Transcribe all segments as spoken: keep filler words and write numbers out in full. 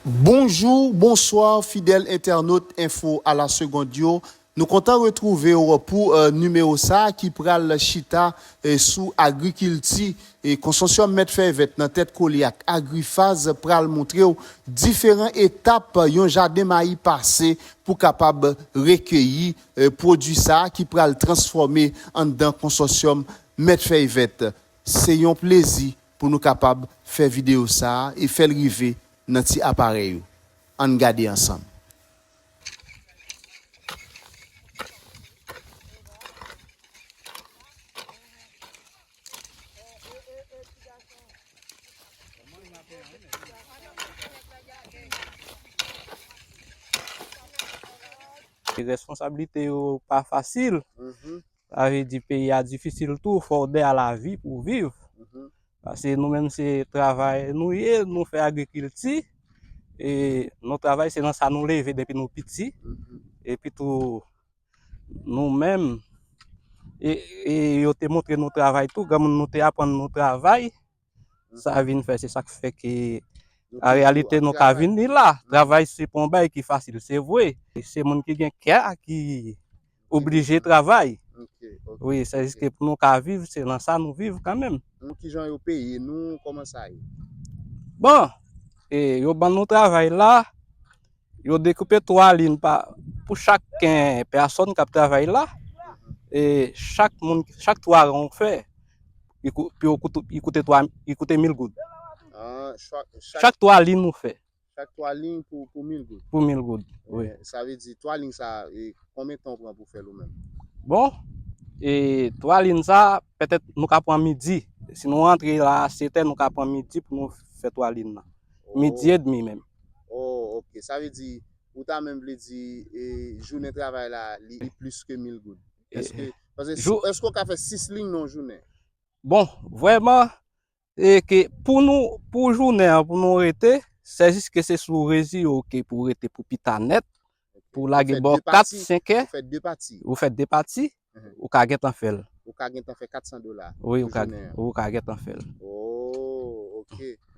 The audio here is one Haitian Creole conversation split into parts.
Bonjou, bonswa, fidèl entènot Info à la Seconde yo. Nou kontan retwouve w pou, eh, nimewo sa a ki pral chita, eh, sou agrikilti. E Konsosyòm Mèt Fèy Vèt nan tèt kole ak Agrifaz pral montre w diferan etap yon jaden mayi pase pou kapab rekeyi, eh, pwodui sa a ki pral transfòme anndan Konsosyòm Mèt Fèy Vèt. Se yon plezi pou nou kapab fè videyo sa a e fè l rive nan ti aparèy ou. Ann gade ansanm. Responsablite yo pa fasil. Mhm. Sa vle di peyi a difisil tou, fò w dèyè lavi pou w viv. Mhm. Paske nou menm se travay nou ye, nou fè agrikilti, e nou travay se nan sa nou leve depi nou piti. Mhm. Epi tou, nou menm, e, e yo te montre nou travay tou, granmoun nou te aprann nou travay, sa vin fè, se sa k fè ke, an reyalite, nou ka vin ni la. Travay se pa yon bagay ki fasil, se vre. Se moun ki gen kè a ki oblije travay. Ok, ok, wi, se ok. Jis ke pou nou ka viv, se nan sa nou viv kanmenm. Nou, kijan yo peye nou, kòman sa ye? Bon, e, yo ban nou travay la, yo dekoupe twa liy pa, pou chak, eh, pèsòn k ap travay la, e chak moun, chak twa ran ou fè, li kou-, pou yo koute, li koute twa, li koute mil goud. Ah, chak, chak Chak twa liy ou fè. Chak twa liy pou, pou mil goud. Pou mil goud, wi. Eh, sa vle di, twa liy sa, e, konbyen tan w pran pou fè l ou menm? Bon, e twa liy sa, petèt nou ka pran midi. Si nou rantre la a sèt è, nou ka pran midi pou nou fè twa liy nan. Midi edmi menm. Oh, ok. Sa vle di, ou ta menm vle di, e, jounen travay la, li, li plis ke mil goud. E, Èske, paske si, jou- èske w ka fè sis liy nan yon jounen? Bon, vrèman, e ke pou nou, pou jounen an, pou nou rete, se jis ke se sou rezi yo ke pou rete pou pita nèt, pou lage bò kat, senk è, ou fè de pati. Ou fè de pati, mhm, ou ka gentan fè l. Ou ka gentan fè kat san dola, wi, pou jounen an. Ou ka gentan fè l. Oh, ok.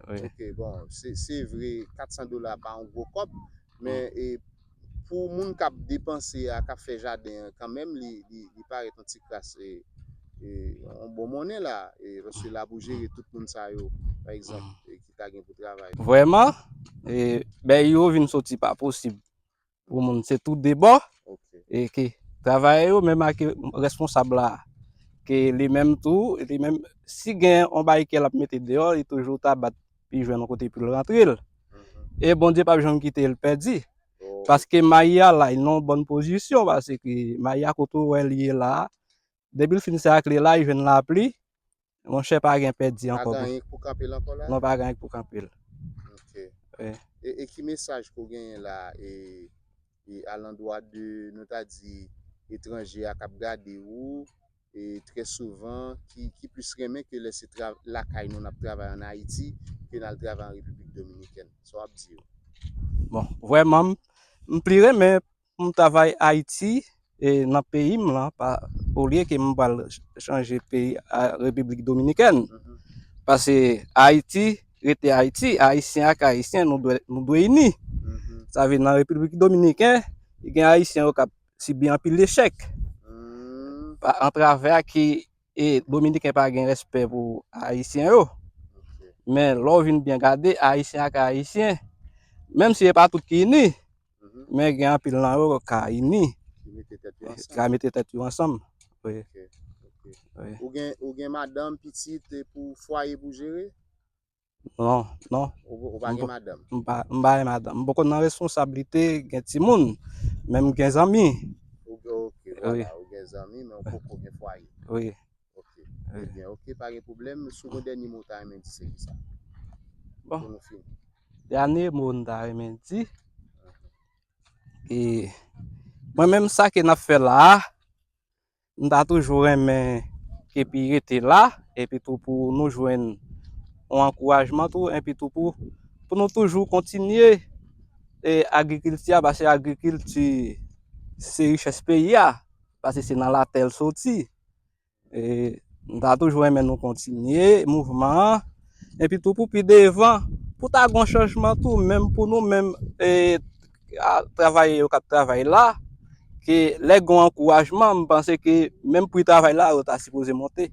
Wi. Ok, bon, se, se vre, kat san dola pa yon gwo kòb, men, e, pou moun k ap depanse a, k ap fè jaden an, kanmenm, li, li, li parèt yon ti kras, e, e, yon bon monnen la, e, paske l ap pou jere tout moun sa yo, pa egzanp, e, ki ta gen pou travay. Vrèman, e, bèy yo vin soti pa posib pou moun, se tou de bò, ok, e ke travayè yo, menm ak responsab la, ke li menm tou, li menm, si gen yon bagay ke l ap mete deyò, li toujou ta bat pou l jwenn yon kote pou l rantre l. Mhm. E Bondye p ap janm kite l pèdi. Oh. Paske mayi a la, li nan yon bòn pozisyon, paske mayi a kote w wè l ye la, depi l fin sèkle la, li jwenn lapli, monchè, pa gen pèdi ankò. Pa gen anyen pou kanpe l ankò la? Non, pa gen anyen pou kanpe l. Ok. Wi. E, e ki mesaj ke w genyen la, e, e alandwa de, nou ta di, etranje a k ap gade w, e trè souvan, ki, ki plis renmen ke lè se tra-, lakay nou n ap travay ann Ayiti, ke n al travay an Repiblik Dominikèn? Sa w ap di yo? Bon, vrèman, m, m pli renmen pou m travay Ayiti, e nan peyi m lan, pa, olye ke m pral chanje peyi a Repiblik Dominikèn. Mhm. Paske Ayiti rete Ayiti, Ayisyen ak Ayisyen, nou dwe, nou dwe ini. Mhm. Sa vle nan Repiblik Dominikèn, gen Ayisyen yo k ap sibi anpil echèk. Hmm. Pa, antravè ki, e, Dominiken pa gen respè pou Ayisyen yo. Ok. Men lè w vin byen gade, Ayisyen ak Ayisyen, menm si e pa tout ki ini, mhm, men gen anpil nan yo ka ini. Ki mete tèt yo ansanm. Ka mete tèt yo ansanm. Wi. Ok, ok. Wi. Ou gen, ou gen madanm, pitit, e pou fwaye pou jere? Non, non. Ou, ou pa gen madanm? M pa, m pa gen madanm. M poko nan responsablite, gen timoun, men m gen zanmi. Ou gen, ok, wi, vwala, ou gen zanmi, men ou poko gen fwaye. Wi. Ok. Wi. Ebyen, ok, pa gen pwoblèm. Si w gen dènye mo w ta renmen di, se kisa? Bon. Pou nou fini. Dènye mo m ta renmen di, e, mwen menm sa ke n ap fè la a, m ta toujou renmen ke pi rete la, epi tou pou nou jwenn yon ankourajman tou, epi tou pou, pou nou toujou kontinye, e, agrikilti a, paske agrikilti se richès peyi a, paske se nan latè l soti. E, m ta toujou renmen nou kontinye mouvman an, epi tou pou pi devan, pou ta gen yon chanjman tou, menm pou nou menm, e, a, travayè yo k ap travay la, ke lè gen yon ankourajman, m panse ke menm pri travay la, yo ta sipoze monte.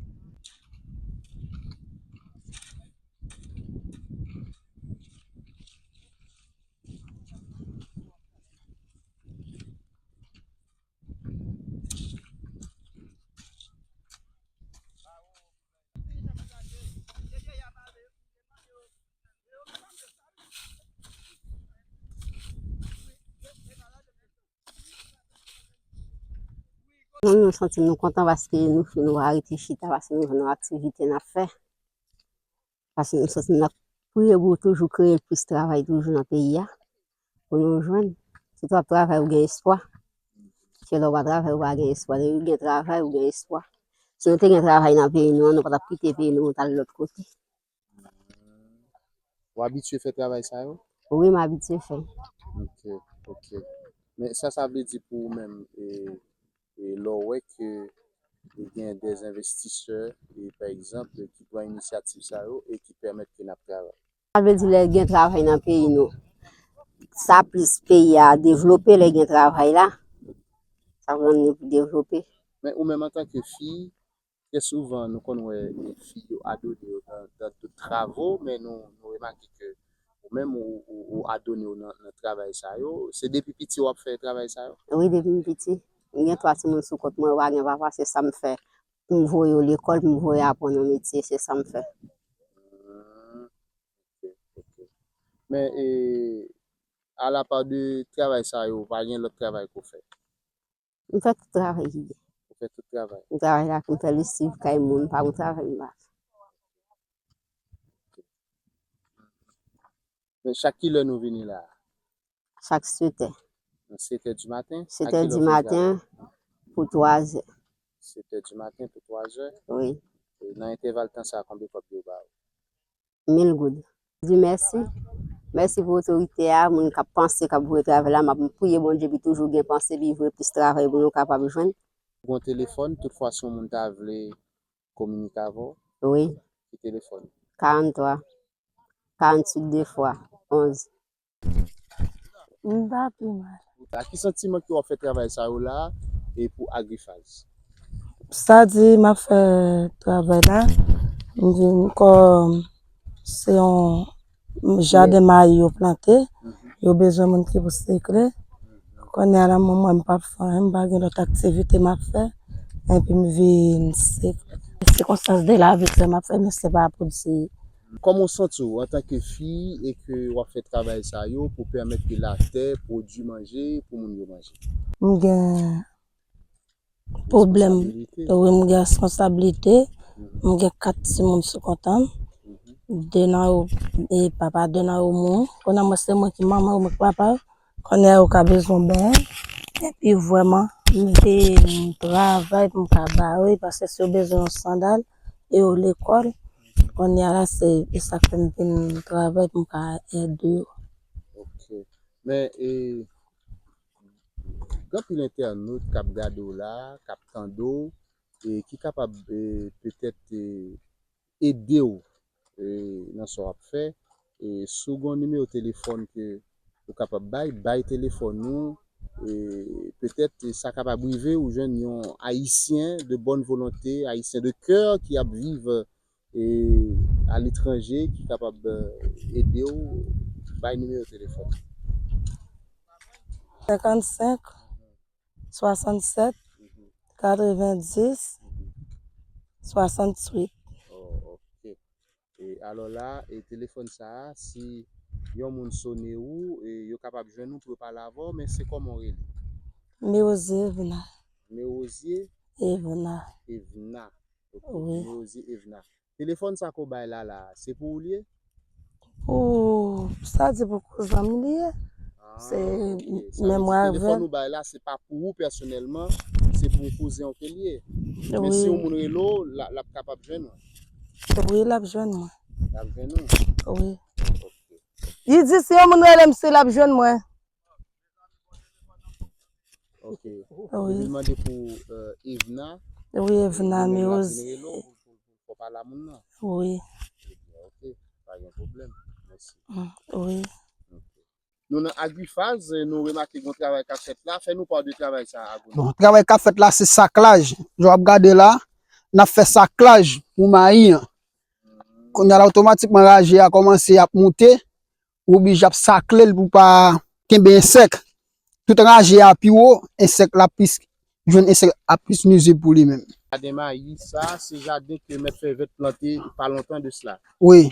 Nou, nou santi nou kontan paske nou, nou pa rete chita, paske nou jwenn yon aktivite n ap fè. Paske nou santi n ap priye pou toujou kreye plis travay toujou nan peyi a, pou nou jwenn. Sitou w ap travay, ou gen espwa. Paske lè w pa travay, ou pa gen espwa. Depi w gen travay, ou gen espwa. Si nou te gen travay nan peyi nou an, nou pa t ap kite peyi nou, nou t al lòt kote. Ou abitye fè travay sa yo? Wi, m abitye fè. Ok, ok. Men sa, sa vle di pou ou menm, e, e lè w wè ke gen de envestisè, e, pa egzanp, ki pran inisyativ sa yo e ki pèmèt ke n ap travay? Sa vle di lè gen travay nan peyi nou, sa plis peyi a devlope lè gen travay la. Sa pèmèt nou devlope. Men ou menm antanke fi, trè souvan, nou konn wè, e, fi yo adone yo nan, nan tout travo, men nou, nou remake ke ou menm, ou, ou, ou adone w nan, nan travay sa yo. Se depi piti w ap fè travay sa yo? Wi, depi m piti. M gen twa timoun sou kont mwen, yo pa gen papa, se sa m fè. M voye yo lekòl, m voye aprann yon metye, se sa m fè. Hmm, ok, ok. Men, e, alapa de travay sa yo, pa gen lòt travay ke w fè? M fè tout travay ki gen. Ou fè tout travay? M travay la, m fè lesiv kay moun, pa yon travay m pa fè. Men chak kilè nou vini la? Chak sèt è. Nan sèt è di maten? Sèt è di maten pou twa zè. Sèt è di maten pou twa zè? Wi. E nan entèval tan sa, konbyen kòb yo ba ou? Mil goud. Di mèsi. Mèsi pou otorite a, moun k ap panse, k ap voye travay la. M ap priye Bondye pou toujou gen panse, pou voye plis travay pou nou kapab jwenn. Ou gen telefòn, tout fwa si yon moun ta vle kominike avè w? Wi. Ki telefòn? Karant twa, karant uit de fwa onz. M pa pi mal. A ki santiman ke w ap fè travay sa yo la e pou Agrifaz? Sa di m ap fè travay la, m vin kòm se yon jaden mayi yo plante, yo bezwen moun ki pou sekle. Kounye a la, mwen, mwen, m p ap fè anyen, m pa gen lòt aktivite m ap fè, epi m vin sekle. Sikonstans de lavi fè m ap fè, men se pa pou di. Kòman w santi w antanke fi e ke w ap fè travay sa yo pou pèmèt ke latè pwodui manje pou moun yo manje? M gen pwoblèm. Responsabilite. Wi, m gen responsablite. Mhm. M gen kat timoun sou kont an. Mhm. De nan yo, e papa de nan yo mouri. Kounye a mwen se mwen ki manman yo, mwen ki papa yo. Kounye a yo ka bezwen benyen. Epi vrèman, m vin travay pou m ka ba yo, paske si yo bezwen yon sandal, e yo lekòl. Kounye a la, se, e sa k fè m vin travay pou m ka ede yo. Ok. Men, e, gen anpil entènot k ap gade w la, k ap tande w, e ki kapab, e, petèt, e, ede w, e, nan sa w ap fè. E, si w gen yon nimewo telefòn ke ou kapab bay, bay telefòn ou, e, petèt, e, sa kapab rive ou jwenn yon Ayisyen de bòn volonte, Ayisyen de kè ki ap viv, e, aletranje, ki kapab, e, ede w, bay nimewo telefòn. Senkannsenk, swasannsèt, katrevendis, swasanntuit. Oh, ok. E alò la, e telefòn sa a, si yon moun sone ou, e yo kapab jwenn ou pou yo pale avè w, men se kòman w rele? Mewozie Evna. Mewozie? Evna. Evna. Ok, wi. Mewozie Evna. Telefòn sa ke w bay la, la, se pou ou li ye? Pou, sa di pou kouzan m li ye. Ah, se, ok. Sa vle di telefòn ou bay la, se pa pou ou pèsonèlman, se pou kouzen w ke li ye. Men si yon moun rele w, l a, l ap kapab jwenn ou? Wi, l ap jwenn mwen. L ap jwenn ou? Wi. Ok. Li di si yon moun rele m, si l ap jwenn mwen. Ok. Wi. Depi l mande pou, euh, Evna. Wi, Evna, men ou vin rele w pou, pou, pou pale a moun nan. Wi. Ebyen, ok, pa gen pwoblèm. Men Wi. Nou nan agrifaz, nou remake gen yon travay k ap fèt la. Fè nou pa de travay sa, Agwonòm. Bon, travay k ap fèt la, se saklaj. Jan w ap gade la, n ap fè saklaj pou mayi an. Kounye a la, otomatikman, raje a kòmanse ap moute. Ou oblije ap sakle l pou pa kenbe ensèk. Tout raje a pi wo, ensèk la plis, jwenn ensèk ap plis nwizib pou li menm. Jaden mayi sa, se jaden ke mèt fèy vèt plante pa lontan de sila. Wi.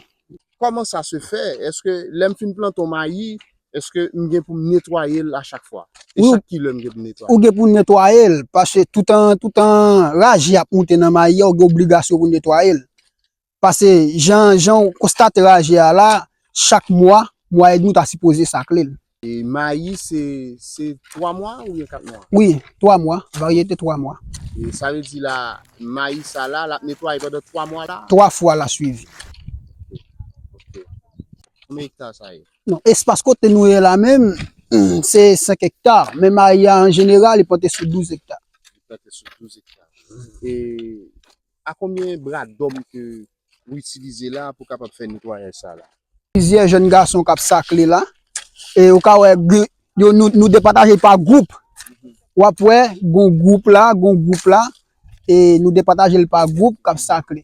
Comment ça se fait? Èske lè m fin plante yon mayi, èske m gen pou m netwaye l a chak fwa? E Wi. Chak kilè m gen pou m netwaye? Ou gen pou netwaye l, paske toutan, toutan raje ap moute nan mayi a, ou gen obligasyon pou netwaye l. Paske jan, jan w konstate raje a la, chak mwa, mwa edmi w ta sipoze sakle l. E mayi se, se twa mwa oubyen kat mwa? Wi, twa mwa, varyete twa mwa. E sa vle di la, mayi sa la, l ap netwaye pandan twa mwa la? Twa fwa la swivi. Ok. Konbyen ekta sa ye? Non, espas kote nou ye la menm, se senk ekta. Men mayi a an jeneral, li plante sou douz ekta. Li plante sou douz ekta. E a konbyen bra dòm ke ou itilize la pou kapab fè netwayaj sa la? Plizyè jèn gason k ap sakle la. E ou ka wè, yo, nou, nou depataje l pa gwoup. W ap wè, gon gwoup la, gon gwoup la. E nou depataje l pa gwoup k ap sakle.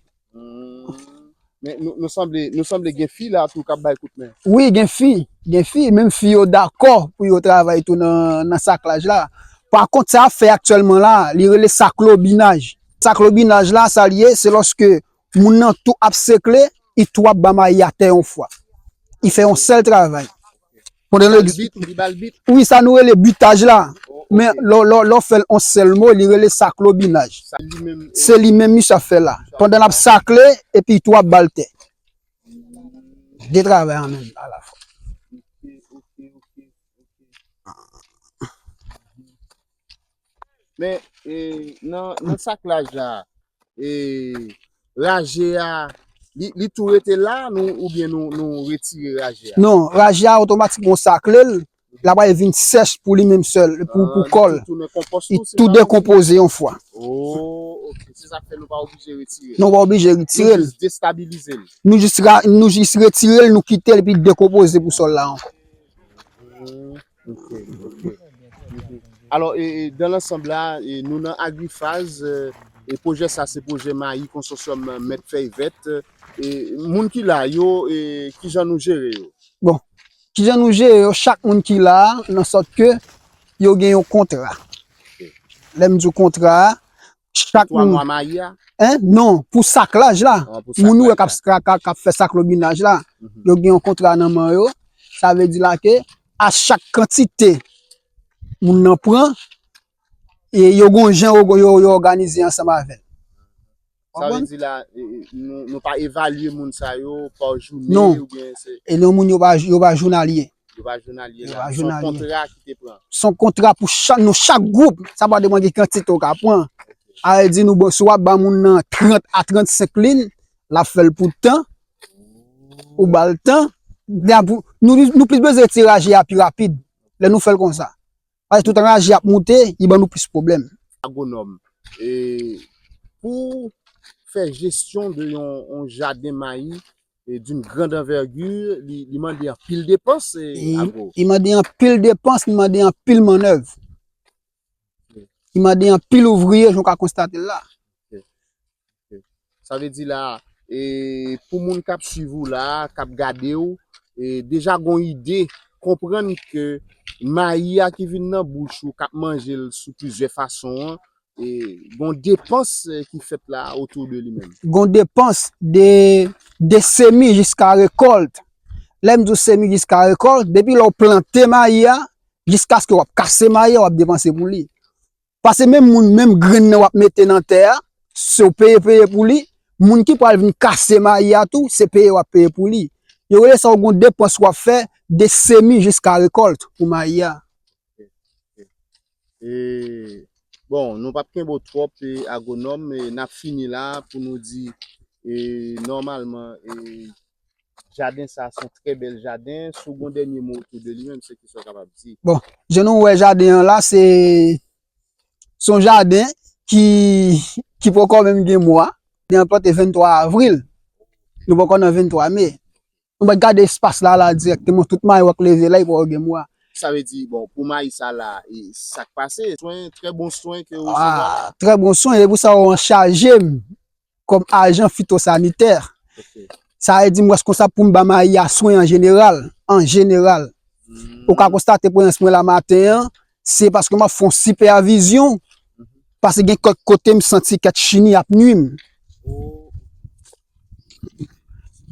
Men nou, nou sanble, nou sanble gen fi la tou k ap bay kout men. Wi, gen fi. Gen fi. Menm fi yo dakò pou yo travay tou nan, nan saklaj la. Pa kont, sa y ap fè aktyèlman la, li rele saklobinaj. Saklobinaj la, sa l ye, se lòske moun nan tou ap sekle, li tou ap ba mayi a tè yon fwa. Li fè yon sèl travay. Pandan l egz- Wi, sa nou rele bitaj la. Men lè w fè l yon sèl mo, li rele saklobinaj. Se li menm misye ap fè la. Pandan l ap sakle, epi tou ap ba l tè. De travay an menm alafwa. Men e, nan, nan saklaj la, e, raje a, li, li tou rete la nou, oubyen nou, nou retire raje a? Non, raje a otomatikman w sakle l, l ap al vin sèch pou li menm sèl, pou, pou kò l. Li tou dekonpoze yon fwa. Oh, ok. Se sa k fè nou pa oblije retire l. Non, w pa oblije retire l. Nou jis destabilize l. Nou jis, ra, nou jis retire l, nou kite l, epi l dekonpoze pou sòl la ankò. Ok, ok. Alò, e, e, dans l'ensemble la, e, nou nan agrifaz, e, e pwojè sa se pwojè mayi konsosyòm mèt fèy vèt. E, moun ki la yo, e, kijan nou jere yo? Bon, kijan nou jere yo, chak moun ki la, nan sòt ke yo gen yon kontra. Lè m di w kontra, chak moun. Twa mwa mayi a? Hein? Non, pou saklaj la. Moun ou wè k ap, k ap, k ap fè saklobinaj la, yo gen yon kontra nan men yo. Sa vle di la ke a chak kantite moun nan pran, e yo gon jan yo, yo, yo òganize ansanm avè l. Sa vle di la, e, e, nou, nou pa evalye moun sa yo pa jounen oubyen se. E non, moun yo pa, yo pa jounalye. Yo pa jounalye la. Se yon kontra ki te pran. Se yon kontra pou chak, nou chak gwoup. Sa pa depann ki kantite w ka pran. A vle di nou, bon, si w ap ba moun nan trant a trannsenk lin, l ap fè l pou tan. Ou ba l tan. Nou, nou plis bezwen tire raje a pi rapid. Lè nou fè l konsa. Paske tout an raje ap moute, li ban nou plis pwoblèm. Agwonòm, e, pou fè jesyon de yon, yon jaden mayi, e, d'une grande envergure, li, li mande anpil depans, e, Agwo. Li mande anpil depans, li mande anpil mannèv. Li mande anpil ouvriye, jan w ka konstate l la. Sa vle di la, e, pou moun k ap swiv ou la, k ap gade w, e, deja gon ide, konprann ke mayi a ki vin nan bouch ou, k ap manje l sou plizyè fason an, e, gon depans, e, ki fèt la otou de li menm. Gon depans de, de semi jiska rekòlt. Lè m di w semi jiska rekòlt, depi lè w plante mayi a, jiskaske w ap kase mayi a, w ap depanse pou li. Paske menm moun, menm grenn nan w ap mete nan tè a, se w peye, peye pou li. Moun ki pral vin kase mayi a tou, se peye w ap peye pou li. Yo rele sa w gon depans w ap fè de semi jiska rekòlt pou mayi a. E, bon, nou p ap kenbe w twòp, e, Agwonòm, e, n ap fini la pou nou di, e, nòmalman, e, jaden sa se yon trè bèl jaden. Si w gon dènye mo otou de li menm, se kisa w kapab di? Bon, jan nou wè jaden an la, se, se yon jaden ki, ki poko menm gen mwa. Jaden an plante venntwa avril. Nou poko nan venntwa me. Ou mèt gade espas la, la dirèkteman, tout mayi w ap leve la, li pa gen mwa. Sa vle di, bon, pou mayi sa la, e sa k pase, swen, trè bon swen ke w resevwa la. Ah, trè bon swen, e pou sa w an chaje m kòm ajan fitosanitè. Sa vle di m responsab pou m ba mayi a swen an jeneral, an jeneral. Ou ka konstate prezans mwen la maten an, se paske m ap fè yon sipèvizyon, paske gen kèk kote m santi kèk chini ap nwi m.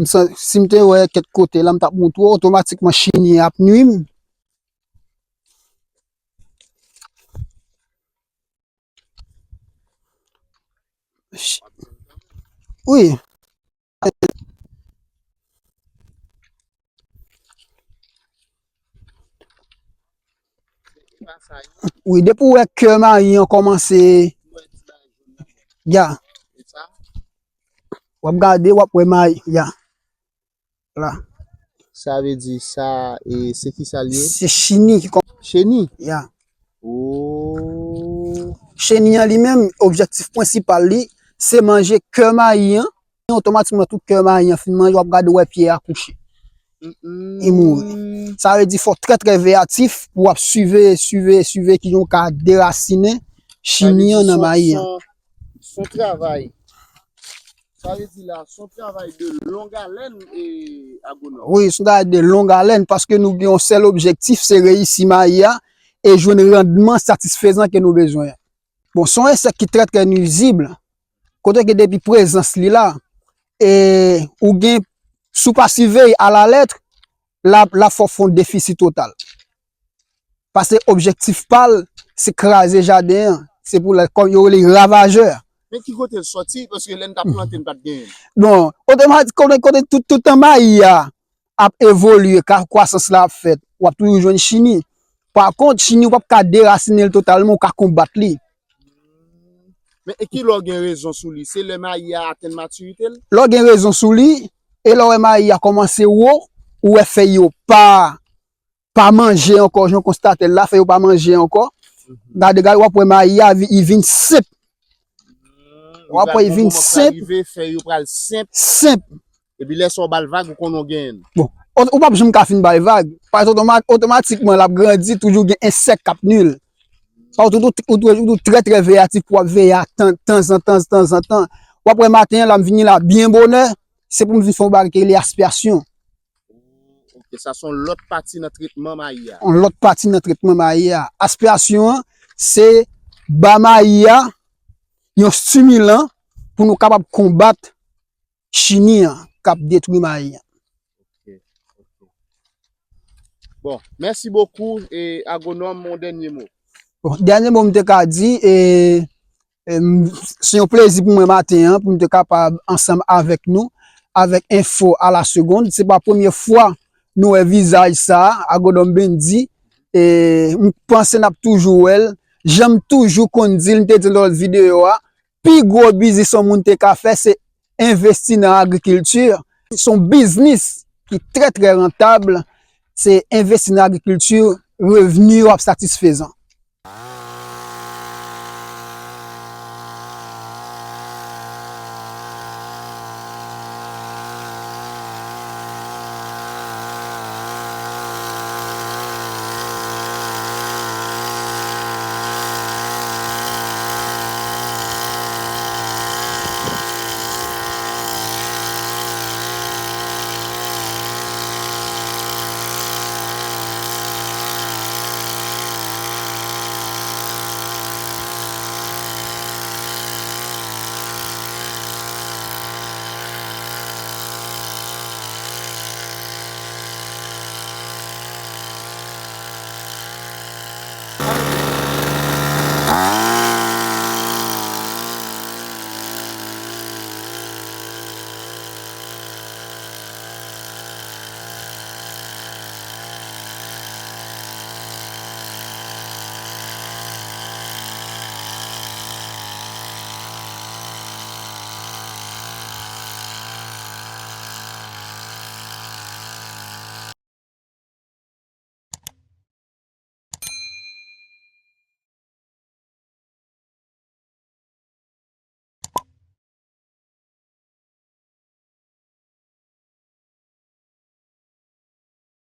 M san- si m te wè kèk kote la, m t ap moutre w, otomatikman chini ap nwi m. Wi. Wi, depi w wè kè mayi an kòmanse, ya. W ap gade, w ap wè mayi, ya. La. Sa vle di sa, e, se kisa l ye? Se cheni ki kòm. Cheni? Ya. Oh. Cheni an li menm, objektif prensipal li, se manje kè mayi an. Otomatikman, tout kè mayi an fin manje, w ap gade, w wè pye a kouche. Li mouri. Sa vle di, fò w trè, trè veyatif pou w ap siveye, siveye, siveye kijan w ka derasinen chini an nan mayi an. Se yon travay. Sa vle di la, se yon travay de long haleine, e, agwonòm. Wi, se yon travay de long haleine, paske nou gen yon sèl objektif, se reyisi mayi a e jwenn randman satisfezan ke nou bezwen. Bon, se yon ensèk ki trè, trè nwizib. Kote ke depi prezans li la, e ou gen, si w pa siveye alalèt, l ap, l ap fè w fè yon defisi total. Paske objektif pa l, se kraze jaden an. Se pou l, kòm yo rele l ravajè. Men ki kote l sòti? Paske lè n t ap plante, n pa t genyen l. Bon, otomatik, kote, kote tout, tout tan mayi a ap evolye, ka, kwasans la ap fèt, w ap toujou jwenn chini. Pa kont, chini, ou p ap ka derasinen l totalman, ou ka konbat li. Men e ki lè w gen rezon sou li? Se lè mayi a atenn matirite l? Lè w gen rezon sou li, e lè w wè mayi a kòmanse wo, ou wè fèy yo pa, pa manje ankò, jan w konstate l la, fèy yo pa manje ankò. Gade, gade, w ap wè mayi a, vi- li vin senp. W ap wè, li vin senp. Fèy yo pral senp. Senp. Epi lè sa w ba l vag, ou konnen w genyen l. Bon, ou p ap janm ka fin ba l vag. Paske otoma- otomatikman, l ap grandi, toujou gen ensèk k ap nwi l. Sa w toujou, ou toujou, ou toujou trè, trè veyatif pou w ap veye a tan- tanzantan, tanzantan. W ap wè maten an, la m vini la byen bonè, se pou m vin fè yon bagay ki rele aspirasyon. Ok, sa se yon lòt pati nan tretman mayi a. Yon lòt pati nan tretman mayi a. Aspirasyon an, se ba mayi a yon stimilan pou nou kapab konbat chini an k ap detwi mayi an. Ok, ok. Bon, mèsi bokou, e, agwonòm, yon dènye mo. Bon, dènye mo m te ka di, e, e, m, se yon plezi pou mwen maten an, pou m te kapab ansanm avèk nou, avèk Enfo a la Segonn. Se pa premye fwa nou wè vizaj sa a, agwonòm Bendy. E, m panse n ap toujou wè l. Jan m toujou konn di l, m te di l nan lòt videyo a, pi gwo biznis yon moun te ka fè, se envesti nan agrikilti. Se yon biznis ki trè, trè rantab. Se envesti nan agrikilti, revni yo ap satisfezan.